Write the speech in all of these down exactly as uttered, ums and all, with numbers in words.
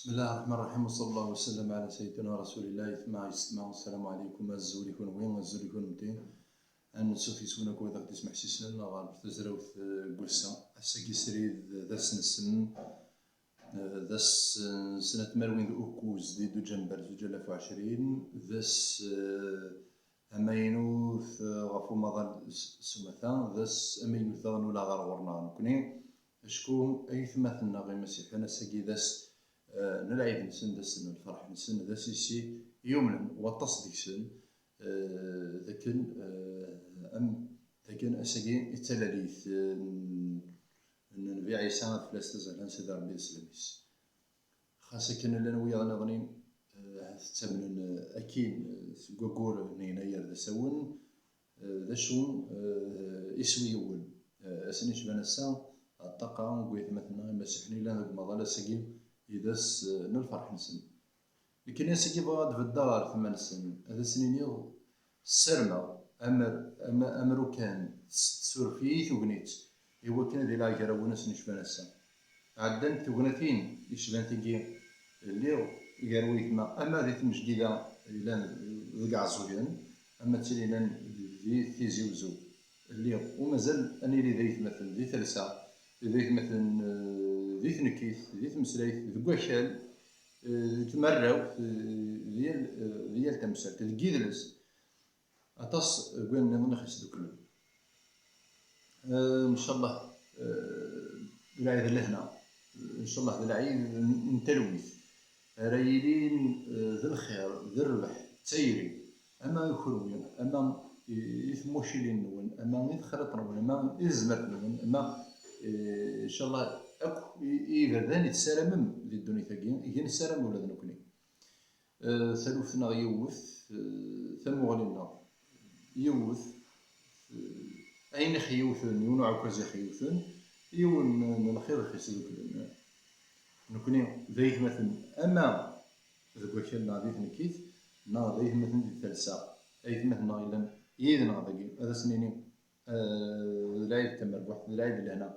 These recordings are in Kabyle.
بسم الله الرحمن الرحيم، وصلى الله وسلم على سيدنا رسول الله. ثم يستمع، السلام عليكم. Azul i kunwi, azul i kunti. Ad nsufi swen akk wid aɣ-d-ismeḥsisen ɣer tezrawt, eh, n wass-a. Ass-agi srid d ass-nsen, eh, d ass n snat tmerwin d ukuz di Duǧember zuǧ alaf u ɛecrin, d ass, eh, amaynut, eh, ɣef umaḍal s, s umata, d ass amaynut daɣen ula ɣer ɣur-neɣ nekni. Acku aytmaten-nneɣ imasiḥiyen, ass-agi d ass, eh, n lɛid-nsen, d ass n lferḥ-nsen, d ass i s yumnen waṭas deg-sen, eh, d akken, eh, am, d akken ass-agi i d talalit, eh, n, n Nnbi Ɛisa, ad fell-as tazahla n Sidi Ṛebbi d sslam-is. Xas akken llan wiyaḍ nniḍen, eh, ahat ttamnen, eh, akkin, eh, seg waggur n Yennayer d asawen, eh, d acu, eh, iswi yiwen. Eh, ass-nni icban ass-a, ṭṭaqa n waytmaten-nneɣ imasiḥiyen yellan deg umaḍal ass-agi, i d ass, eh, n lferḥ-nsen. Nekkini ass-agi bɣiɣ ad beddeɣ ɣer tma-nsen, ad asen-iniɣ ssarmeɣ, amer, ama, amer ukan tes-, tessuref-iyi tegnit i wakken ad iliɣ gar-awen ass n icban ass-a. Ɛeddant tegnatin icban tigi, lliɣ gar waytma ama di tmejgida yellan deg Iɛeẓẓugen, ama d tin yellan di Tizi Uzzu. Lliɣ u mazal ad nili d aytmaten di talsa, d aytmaten, eh, di tnekkit, di tmeslayt, deg wakal, eh, di tmerrawt, eh, di yal, eh, di yal tamsalt, deg yidles. Aṭas n wayen nniḍen i ɣ-isduklen. Eh, ncallah, eh, d lɛid n lehna, ncallah d lɛid n, n talwit, ara yilin, eh, d lxir, d rrbeḥ, d tayri, ama i kunwi, ama i, i tmucilin-nwen, ama i texriṭ-nwen, ama i tezmert-nwen, ama, eh, ncallah akk i, i iberdan i tessaramem di ddunit-agi, i nessaram ula d nekkni. Eh, taluft-nneɣ yiwet, eh, tamuɣli-nneɣ yiwet, eh, ayen i ɣ-yiwten, yiwen uɛekkaz i ɣ-yiwten, yiwen n, n lxir i ɣ-isduklen. Nekni d aytmaten, ama deg wakal neɣ di tnekkit, neɣ d aytmaten di talsa. Aytmaten-nneɣ yellan yid-neɣ dagi, ad asen-nini, eh, d lɛid n tamerbuḥt, d lɛid n lehna.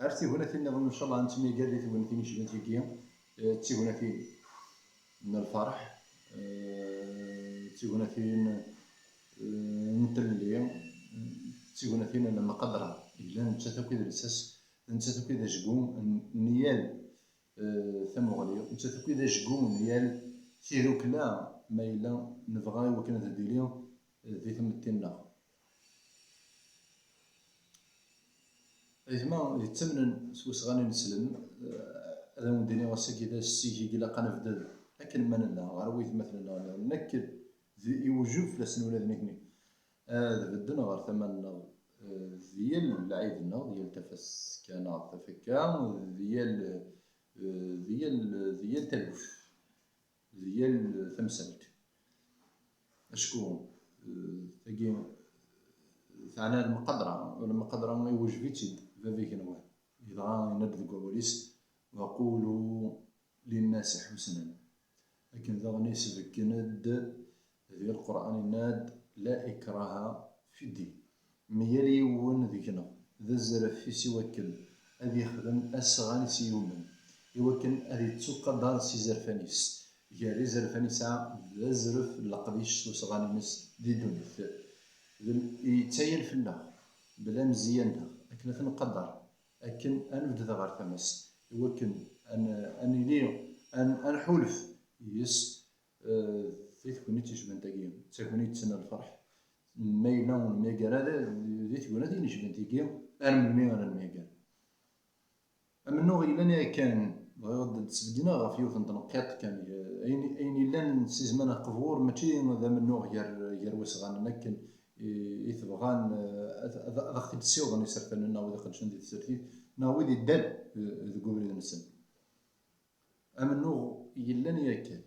Ar tignatin nniḍen, ncallah, ad nettemyagar di tignatin yecban tigi, eh, d tignatin n lferḥ, eh, d tignatin, eh, n tlelli, d tignatin n lmeqadra. Yella nettat akk i d lsas, nettat akk i d ajgu n, n yal, eh, tamuɣli, nettat akk i d ajgu n yal tidukla, ma yella nebɣa i wakken ad d-tili, eh, di tmetti-nneɣ. Aytma yettamnen s wesɣan ineslem, eh, ad awen-d-iniɣ ass-agi d ass-ig i ilaq ad nebded akken ma nella ɣer waytmaten-nneɣ nniḍen, akken d iwjeb fell-asen ula d nitni ad bedden ɣer tama-nneɣ, eh, di yal lɛid-nneɣ, di yal tafaska neɣ tafekka, di yal, eh, di yal, di yal taluft, di yal tamsalt. Acku, eh, tagi teɛna lmeqadra, lmeqadra iwjeb-itt-id bab igenwan. Dɣa yenna-d deg wawal-is: "Wa qulu linnasi ḥusnan." Akken daɣen i sbeggen-d di Lqur'an, yenna-d: "La ikraha fi ddin." Mi yal yiwen deg-neɣ d azref-is i wakken ad yexdem asɣan i s-yumen, i wakken ad yettuqader s izerfan-is. Gar izerfan yesɛa d azref n leqdic s usɣan-ines di ddunit. D l-, yettayal fell-aɣ, bla mzeyya-nneɣ, akken ad t-nqader, akken ad nebded ɣer tama-s, i wakken ad n-, ad nili, ad n-, ad nḥulef yes, eh, di tegnit yecban tagi, d tagnit n lferḥ. Ma yella ur nemyager ara di tegnit yecban tigi, ar melmi ara nemyager? Amennuɣ yellan yakan, bɣiɣ ad d-sbeggneɣ ɣef yiwet n tneqqiṭ kan, eh, ayen, ayen yellan si zman aqbur, mačči d amennuɣ gar, gar wasɣanen akken i, i t-bɣan, eh, ad, ad, ad aɣ-t-id-ssiwḍen isertanen neɣ wid iqeddcen di tsertit, neɣ wid iddan, eh, deg ubrid-nsen. Amennuɣ yellan yakan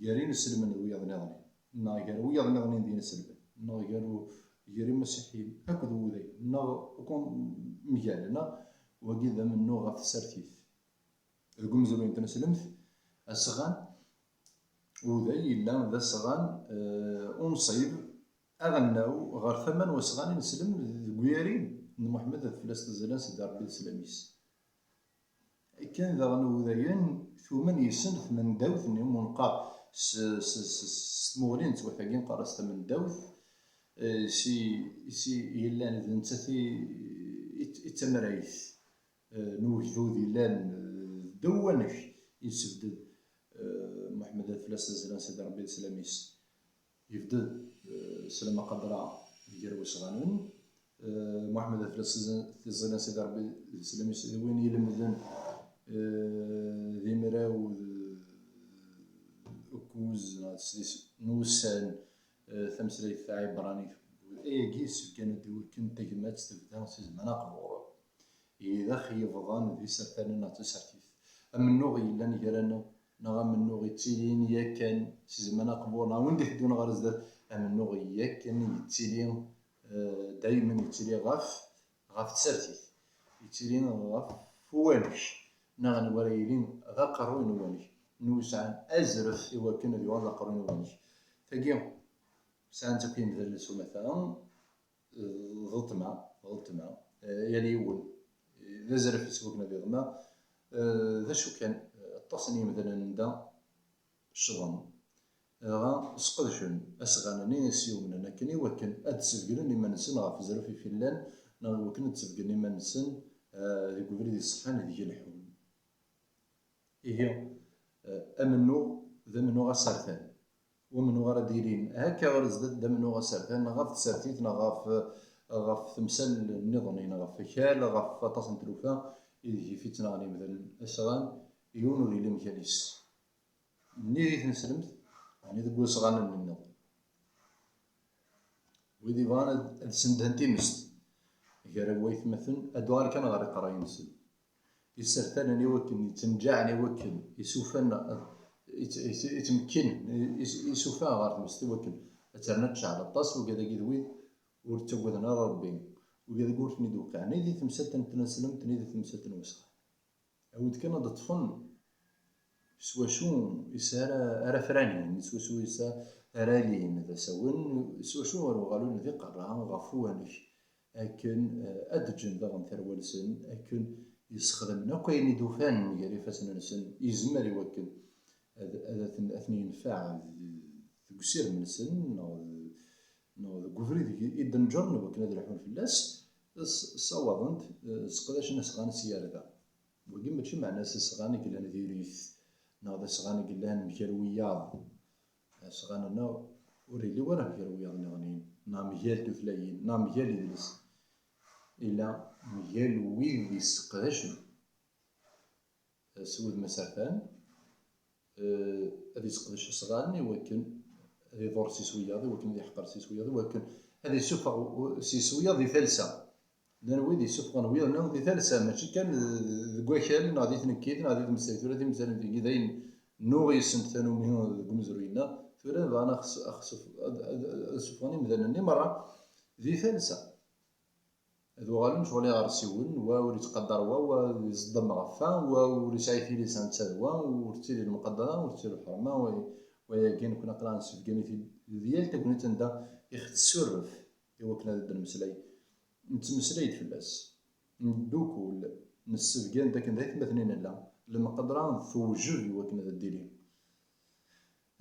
gar ineslmen d wiyaḍ nniḍen, neɣ gar wiyaḍ nniḍen d ineslmen, neɣ gar u-, gar imasiḥiyen akked wuday, neɣ ukan mgal, neɣ wagi d amennuɣ ɣef tsertit. Deg umezruy n tneslemt, asɣan, uday yella d asɣan, eh, unṣib, aɣelnaw ɣer tama n wasɣan ineslem deg uyari n Muḥemmed, ad fell-as tazala Sidi Ṛebbi d sslam-is. Akken daɣen udayen tumen yes-sen tmendawt-nni, mu neqqar s, s, s, s tmuɣli n ttwaḥ-agi neqqar-as tamendawt, eh, si, si yellan d nettat i, i, i d tamrayt, eh, n ugdud yellan, eh, ddaw wanek i yessebded, eh, Muḥemmed At Flas, tazzla n Sidi Ṛebbi d sslam-is. Yebded, eh, s lemqadra gar wesɣanen. Eh, Muḥemmed At Flas, tazzla n Sidi Ṛebbi d sslam-is, d win ilemden, eh, di mraw d ukuz neɣ d sḍis n wussan, eh, tameslayt taɛibranit. Ayagi yessebgan-d i wakken tagmat tebda si zzman aqbur. Idax yebḍan d isertanen neɣ d tasertit. Amennuɣ yellan gar-aneɣ, neɣ amennuɣ yettilin yakan si zzman aqbur, neɣ win d-iteddun ɣer zdat, amennuɣ yakan yettili, eh, daymen yettili ɣef, ɣef tsertit, yettili ɣef uwanek, neɣ anwa ara yilin d aqerruy n uwanek, anwa yesɛan azref i wakken ad yuɣal d aqerruy n uwanek. Tagi, sɛan-tt akk yimdanen s umata, d ṭṭma, d ṭṭma, eh, yal yiwen, eh, d azref-is wakken ad iḍma. Eh, d acu kan, eh, aṭas n yimdanen anda ccḍen, dɣa sqedcen asɣan-nni i s-yumnen akken i wakken ad d-sbegren iman-nsen ɣef zref i f-illan, neɣ i wakken ad d-sbegren iman-nsen, eh, deg ubrid iṣeḥḥan ideg i leḥḥun. Ihi, eh, amennuɣ d amennuɣ asertan. Wamennuɣ ara d-yilin akka ɣer zdat d amennuɣ asertan, neɣ ɣef tsertit, neɣ ɣef, ɣef temsal nniḍen, neɣ ɣef akal, ɣef waṭas n tlufa ideg i f-ittnaɣen yimdanen. Asɣan, yiwen ur yelli mgal-is. Nni di tneslemt, nni deg usɣan-nni nniḍen. Wid ibɣan ad, ad sendhen timest gar waytmaten, ad uɣal kan ɣer iqerray-nsen. Isertanen i wakken, ittenǧaɛen i wakken, isufan, it-, it-, itmekken, is-, isufa ɣer tmest i wakken ad terna tecɛel aṭas, ugad-agi d wid ur ttaggaden ara Rebbi, ugad-agi ur ten-id-weqqiɛen, ni di temsalt n tneslemt, ni di temsalt n usɣan. Awi-d kan ad ṭṭfen s wacu is ara, ara franin, s wacu is ara alin d asawen, s wacu ara uɣalen d iqerra ɣef uwanek, akken, eh, ad ǧǧen daɣen tarwa-nsen, akken yessexdamen akk ayen i d-ufan gar ifassen-nsen, yezmer i wakken ad, ad, ad ten, ad ten-yenfeɛ deg usirem-nsen, neɣ d, neɣ deg ubrid i, i d-neǧren, i wakken ad leḥun fell-as, s-, ssawaḍen-t, eh, sseqdacen asɣan s yarda. Wagi mačči meɛna-s asɣan i yellan diri-t, neɣ d asɣan i yellan mgal wiyaḍ. Asɣan-nneɣ ur yelli wara mgal wiyaḍ nniḍen, neɣ mgal tutlayin, neɣ mgal idles. Illa mgal wid yesseqdacen, eh, s wudem asertan, eh, ad yesseqdec asɣan i wakken ad iḍur s iswiyaḍ, i wakken ad yeḥqer s iswiyaḍ, i wakken ad yessufeɣ u-, s iswiyaḍ di talsa. Llan wid yessufɣen wiyaḍ-nni di talsa, mačči kan d-, deg wakal, neɣ di tnekkit, neɣ di tmeslayt. Tura timsal n tigi d ayen nuɣ yessent tanumi deg umezruy-nni. Tura bɣan ad xs-, ad xsuf-, ad, ad, ad sufɣen imdanen-nni merra di talsa. Ad uɣalen ccɣel iɣersiwen, wa ur yettqadar wa, wa iẓeddem ɣef wa, wa ur yesɛi tilisa netta d wa, ur tettili lmuqadara, ur tettili lḥerma, wa, wayagi nekkni aql-aɣ nessebgan-it-id di yal tagnit anda i ɣ-tessuref i wakken ad d-nemmeslay. Nettmeslay-d fell-as. Neddukul, nessebgan-d akken d aytmaten i nella, lmeqdra tewjed i wakken ad d-tili.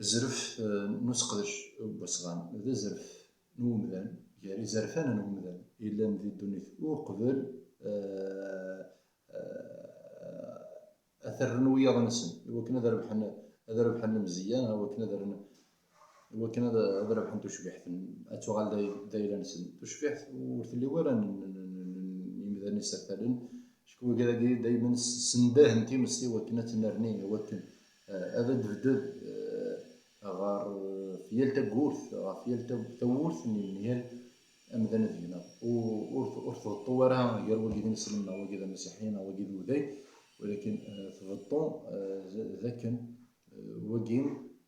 Azref, eh, n useqdec n wasɣan, d azref n umdan, gar izerfan n umdan yellan di ddunit uqbel, eh, eh, ad t-rren wiyaḍ-nsen, i wakken ad rebḥen, ad rebḥen lemzeyya, i wakken ad rren, i wakken ad, ad rebḥen tucbiḥt, ad tuɣal d ay-, d ayla-nsen. Tucbiḥt ur telli wara n, n, n, n, n yimdanen isertalen, acku wigad-agi daymen s-, sendahen timest i wakken ad tennerni, i wakken, eh, ad d-tebded, eh, ɣer, eh, f yal tagurt, ɣef yal ta-, tawwurt n, n yal amdan ad gneɣ. U-, ur t-, ur tbeṭṭu ara gar wagi d ineslen, neɣ wagi d amasiḥi, neɣ wagi d uday, walakin, eh, tbeṭṭu, eh, d, d akken, eh, wagi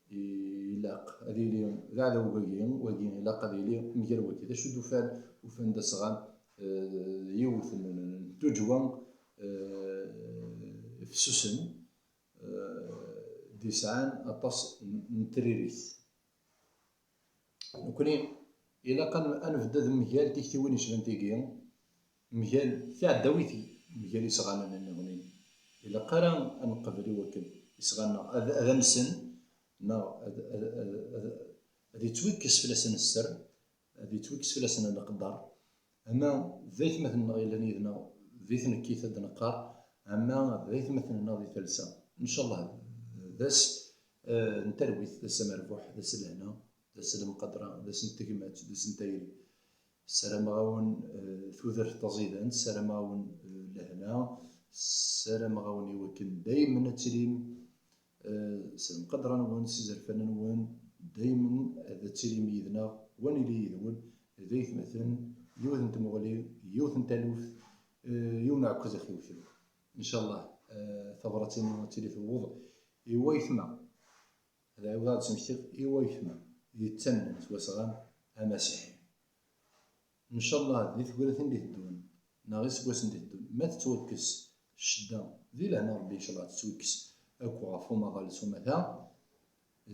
ilaq ad yili d aɛdaw wagi, wagi ilaq ad yili mgal wagi. D acu d-ufan? Ufan-d asɣan, eh, yiwet n, n, n tuǧwa, eh, fessusen, eh, d-yesɛan aṭas n, n tririt. Nekkni ilaq ad n-, ad nebded mgal tiktiwin yecban tigi, mgal tiɛeddawit, mgal isɣanen nniḍen. Ilaq ara ad nqabel i wakken isɣan-nneɣ ad, ad amsen, neɣ ad, ad, ad, ad, ad yettwikkes fell-asen sser, ad yettwikkes fell-asen leqder. Ama d aytmaten-nneɣ yellan yid-neɣ di tnekkit ad d-neqqar, ama d aytmaten-nneɣ di talsa. Ncallah d ass, eh, n talwit, d ass amerbuḥ, d ass n lehna, d ass n lemqadra, d ass n tegmat, d ass n tayri. Ssarameɣ-awen, eh, tudert taẓidant, ssarameɣ-awen, eh, lehna, ssarameɣ-awen i wakken daymen ad tilim, eh, s lemqadra-nwen, s izerfan-nwen, daymen ad tilim yid-neɣ, wa nili yid-wen, d aytmaten, yiwet n tmuɣli, yiwet n taluft, eh, yiwen uɛekkaz i ɣ-yewten. Ncallah, eh, tabrat-inu ad tili tewweḍ i waytma. Ad ɛiwdeɣ ad d-smektiɣ i waytma yettamnen s wasɣan amasiḥi. Ncallah di tegratin d-iteddun, neɣ iseggasen d-iteddun, ma tettwakkes ccedda di lehna Rebbi, ncallah ad tettwakkes akk ɣef umaḍal s umata,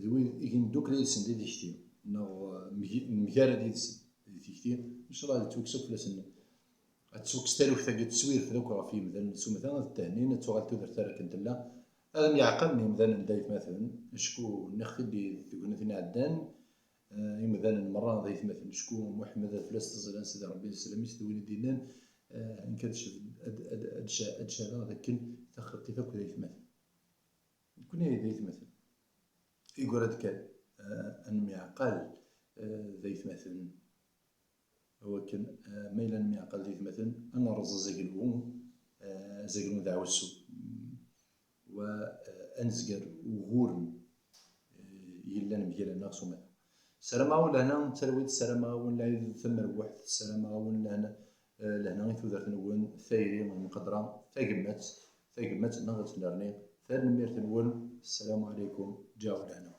d wid i yendukla yid-sen di tikti, neɣ, eh, mgi-, nemgarad yid-sen di tikti, ncallah ad tettwakkes akk fell-asen. Ad tettwakkes taluft-agi d teswirt akk ɣef yimdanen s umata, ad ttehnin, ad tuɣal tudert ar akken tella. Ad myeɛqalen yimdanen d aytmaten, acku nniɣ-t-id di tegnatin iɛeddan, eh, imdanen merra d aytmaten, acku Muḥemmed ad fell-as tiẓilan Sidi Ṛebbi, sslam-is d win i d-yennan, eh, nekk ad cef-, ad, ad, ad ca-, ad careɣ d akken taxeṭṭit akk d aytmaten. Nekkni d aytmaten. Iggra-d kan, eh, ad nemyeɛqal, eh, d aytmaten. Awakken, eh, ma yella nemyeɛqal d aytmaten, ad nerreẓ azaglu, eh, azaglu n deɛwessu, wa, eh, ad nezger uguren, eh, yellan mgal-nneɣ s umata. Ssarameɣ-awen lehna n talwit, ssarameɣ-awen lɛid tamerbuḥt, ssarameɣ-awen lehna, eh, lehna i tudert-nwen, tayri, lmeqdra, tagemmat, tagemmat-nneɣ ad tennerni. Tanemmirt-nwen, ssalamu ɛlikum, ǧǧiɣ lehna.